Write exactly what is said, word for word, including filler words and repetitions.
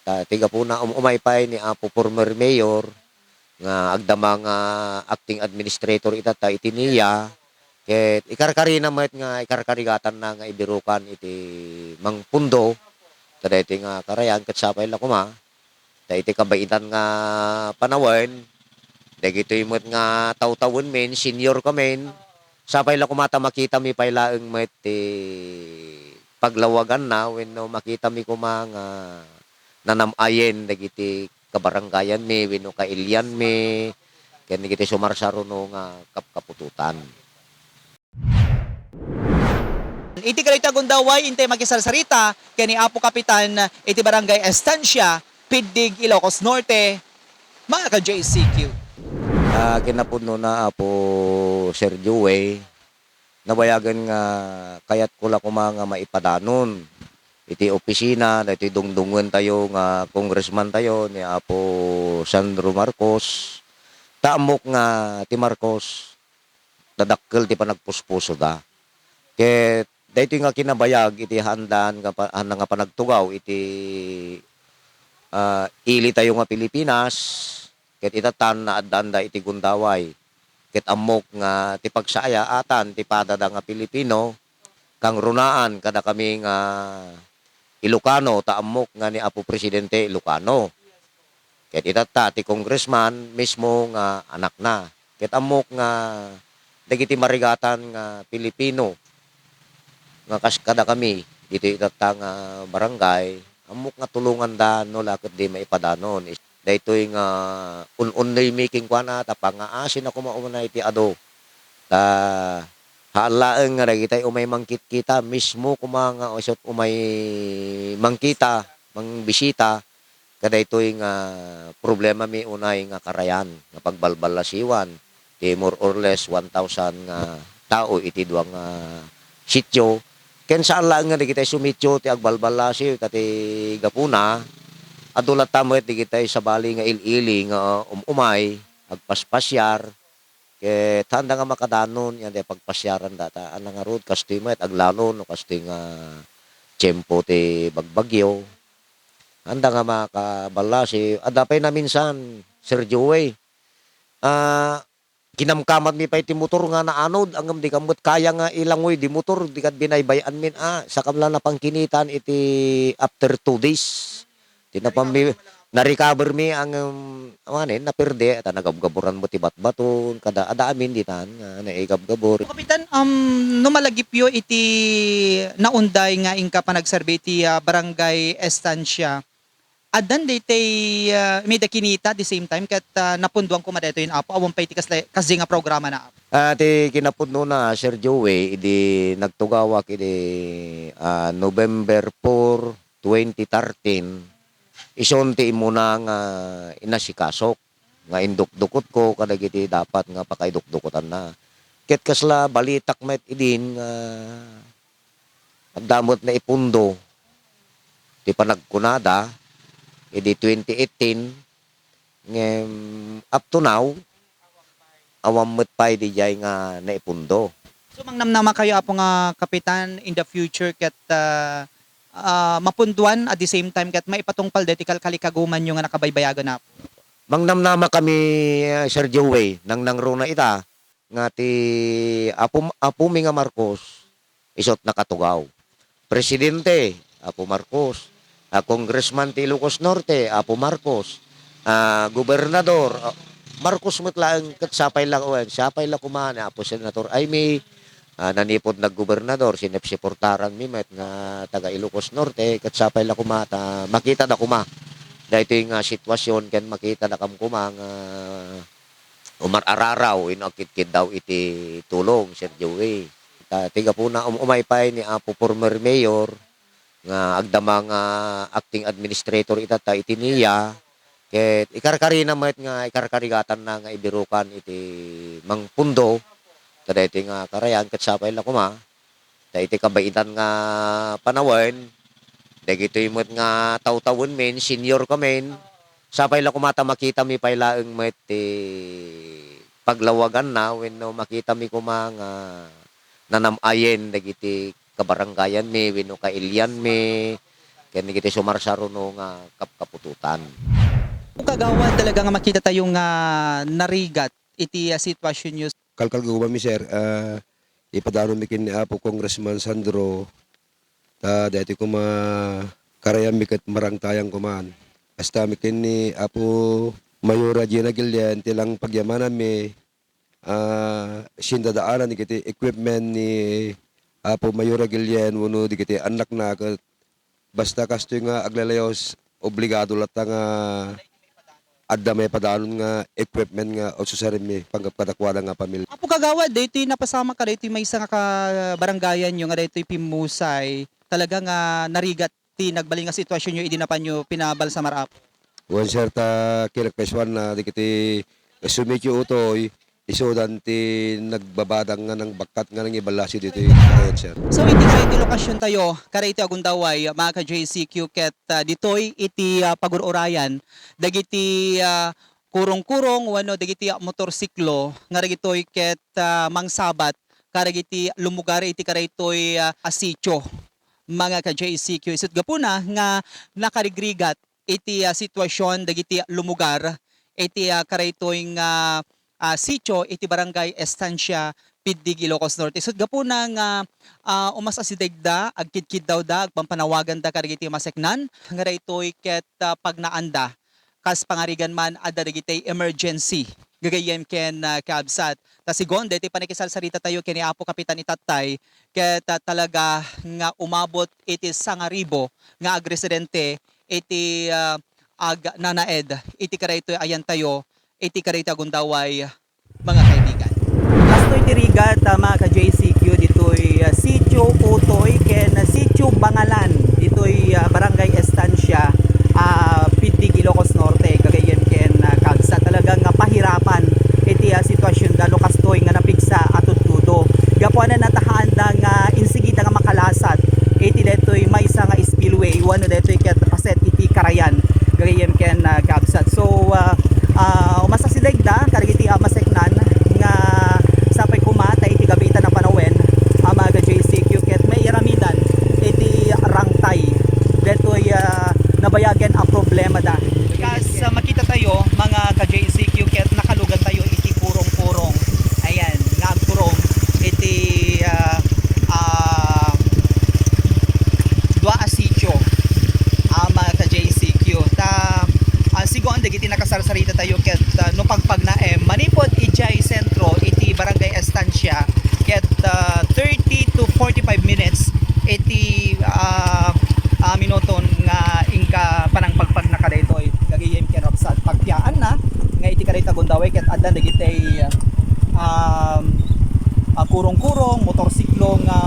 ta ti gapuna, um-, umay pay ni Apo former mayor nga agdama nga acting administrator itatta iti NIA, ket ikarkarina met nga ikarkarigatanna nga ibirukan iti mangpundo ta daytoy nga karayan, ket sapay la koma. Ta iti kabaitan nga panawen, dagitoy met nga tawtawenmin, senior kamin, sapay la koma ta makitami pay laeng met ti paglawaganna wenno makitami koma nga nanam-ayen dagiti kabarangayanmi wenno kailianmi ken dagiti sumarsaruno nga kapkaputotan. Iti kadayta gundaway, intay makisarsarita ken ni Apo Kapitan iti Barangay Estancia, Piddig, Ilocos Norte, mga ka-J C Q. Ah, kinapudnona, Apo Sir Joey, nabayagen nga kayatko la koma nga maipadanon iti opisina daytoy dungdungngentayo nga congressman tayo ni Apo Sandro Marcos. Ta ammok nga ti Marcos, nadakkel ti panagpuspusoda. Ket daytoy nga kinabayag iti haandan nga pa-, haanda nga panagtugaw iti, ah, ili tayo nga Pilipinas, ket itatta naaddaanda iti gundaway. Ket ammok nga ti pagsayaatan ti padada nga Pilipino, kangrunaan kadakami nga Ilocano, ta ammok nga ni Apo Presidente Ilocano. Ket itatta ti congressman mismo nga anakna. Ket ammok nga dagiti marigatan nga Pilipino nga kas kadakami ditoy itatta nga barangay, ammok nga tulonganda no la ket di maipadanon. Daytoy nga un-unnoymi kenkuana ta pangngaasinna koma umuna iti adu. Ta haan laeng nga dagitay umay mangkitkita, mismo koma nga isu umay mangkita, mangbisita, kadaytoy nga problemami unay nga karayan nga pagbalballasiwan ti more or less one thousand nga tao iti dua nga sitio. Ken saan laeng nga dagitay sumitio ti agbalballasiw, ta ti gapuna, adu latta met dagitay sabali nga il-ili nga um-umay, agpaspasiar, ket haanda nga makadanon, yan, dayta pagpasiaranda, ta ania ngarud, kastoy met, aglalo no kastoy nga tiempo ti bagbagyo. Haanda nga makaballasiw. Adda pay naminsan, Sir Joey, ah, kinamkamatmi pay ti motor nga naanod, ngem di ka met kaya nga ilangoy di motor, di kad binaybay-anmin, ah, sakam la napangkinitan iti after two days. Ti napammi-, na-recover mi ang, um, awanen, naperde, ta nagabgaburan met ti batbaton, kada, adda amin ditan nga naigabgabur. Kapitan, um, no malagipyo iti naunday nga inka panagserbi iti, ah, Barangay Estancia, addan daytay, ah, may da kinita at the same time ket, ah, napunduan koma daytoy, Apo, awan pay ti kasla-, kasdi nga programa na, Apo. Ah, ti kinapudnona, Sir Joey, idi nagtugawak idi, ah, November four, twenty thirteen, isun ti immuna nga inasikasok nga indukdukotko kadagiti dapat nga pakaidukdukotanna. Ket kasla balitak met idin nga adda met naipundo ti panagkunada idi twenty eighteen, ngem up to now, awan met pay didiay nga naipundo. So, mangnamnama kayo, Apo, nga kapitan, in the future ket, ah, ah, mapunduan at the same time ket maipatungpal daytoy kalkalikagumanyo nga nakabaybayagan, Apo? Mangnamnama kami, ah, Sir Joey, nangnangruna ita nga ti Apo, Apomi nga Marcos, isut nakatugaw. Presidente, Apo Marcos. Ah, Congressman ti Ilocos Norte, Apo Marcos. Ah, Gobernador, ah, Marcos met laeng ket sapay la, wen, sapay la koma ni Apo Senator Imee, ah, nanipud naggobernador, sinepsiportaranmi met nga taga Ilocos Norte, ket sapay la koma ta makitada koma daytoy nga sitwasyon ken makitada kam koma nga umarararaw wenno agkitkiddaw iti tulong, Sir Joey. Ta, ti gapuna, um-, umay pay ni Apo former mayor nga agdama nga acting administrator itatta iti NIA, ket ikarkarina met nga ikarkarigatanna nga ibirukan iti mangpundo ta daytoy nga karayan, ket sapay la koma. Ta iti kabaitan nga panawen, dagitoy met nga tawtawenmin, senior kamin, sapay la koma ta makitami pay laeng met ti paglawaganna wenno makitami koma nga nanam-ayen dagiti kabarangayanmi wenno kailianmi. Ken dagiti sumarsaruno nga kapkaputotan. Kagawad, talaga nga makita tayo nga narigat iti, ah, sitwasyonyo. Kalkalgumanmi, sir, ah, ipadanonmi ken ni Apo Congressman Sandro, ta daytoy koma karayanmi ket marangtayan koma. Kasta mi ken ni Apo Mayora Gina Guillen, ti lang pagyamananmi, ah, sindadaanan dagiti equipment ni Apo Mayora Guillen wenno dagiti annakna ket basta kastoy nga aglalayos, obligado latta nga adda maipadanon nga equipment nga ususarenmi pangkadakuada nga pamilya. Apo Kagawad, daytoy napasamak kadaytoy maysa nga kabarangayanyo nga daytoy pimmusay, talaga nga narigat ti nagbalin nga sitwasyonyo idi napanyo pinabalsamar, Apo? Wen, sir, ta kinakaisoan na dagiti sumitio utoy, isudan ti nagbabadang nga nangbakkat nga nangiballasi ditoy karayan, sir. So, iti kayat ti lokasyon tayo, kadaytoy a gundaway, mga ka-J C Q, ket, ah, ditoy iti, ah, pagur-urayan dagiti, ah, kurong-kurong wenno dagiti, ah, motorsiklo nga dagitoy ket, ah, mangsabat kadagiti lumugar iti kadaytoy, ah, a sitio, mga ka-J C Q. Isut' gapuna nga nakarigrigat iti, ah, sitwasyon dagiti lumugar iti, ah, karaytoy nga, ah, sitio iti Barangay Estancia, Piddig, Ilocos Norte. Isut' gapuna nga, ah, umas-asidegda, agkidkiddawda, agpampanawaganda kadagiti maseknan nga daytoy ket, ah, pagnaanda. Kas pangarigan man, adda dagiti emergency gagayyem ken, ah, kabsat. Ta sigon daytoy panakisarsarita tayo ken ni Apo Kapitan Itatay, ket, ah, talaga nga umabot iti sangaribu nga agresidente iti, ah, agnanaed iti kadaytoy ayan tayo iti kadaytoy a gundaway, mga kaibigan. Kastoy ti rigat, ah, mga ka-J C Q, ditoy, ah, Sitio Utoy ken Sitio Bangalan, ditoy, ah, Barangay Estancia, ah, Piddig, Ilocos Norte, gagayyem ken, ah, kabsat. Talagang, ah, pahirapan iti, ah, sitwasyonda no kastoy nga napigsa a tudtudo. Gapuanan natahaanda nga insigida nga makalasat iti daytoy maysa nga spillway wenno daytoy ket paset iti karayan, gagayyem ken, ah, kabsat. So, ah, ah, umas-asidegda kadagiti, ah, maseknan nga sapay koma ta iti gapu ita napanawen, ah, mga ka-J C Q, ket mairamidan iti rangtay daytoy, ah, nabayagen a problemada. Kas, ah, makita tayo, mga ka-J C Q, ket nakalugan tayo iti kurong-kurong. Ayan, nga agkurong iti, ah, ah, dua a sitio, ah, mga ka-J C Q. Ta, ah, sigon dagiti nakasarsarita tayo ket, ah, no pagpagnaem, manipud idiay sentro iti Barangay Estancia, ket, ah, thirty to forty-five minutes iti, ah, ah, minuton nga inka panangpagpagna kadaytoy. Gagayyem ken kabsat, pagpiaanna nga iti kadayta gundaway ket addan dagiti, um, ah, kurong-kurong, motorsiklo nga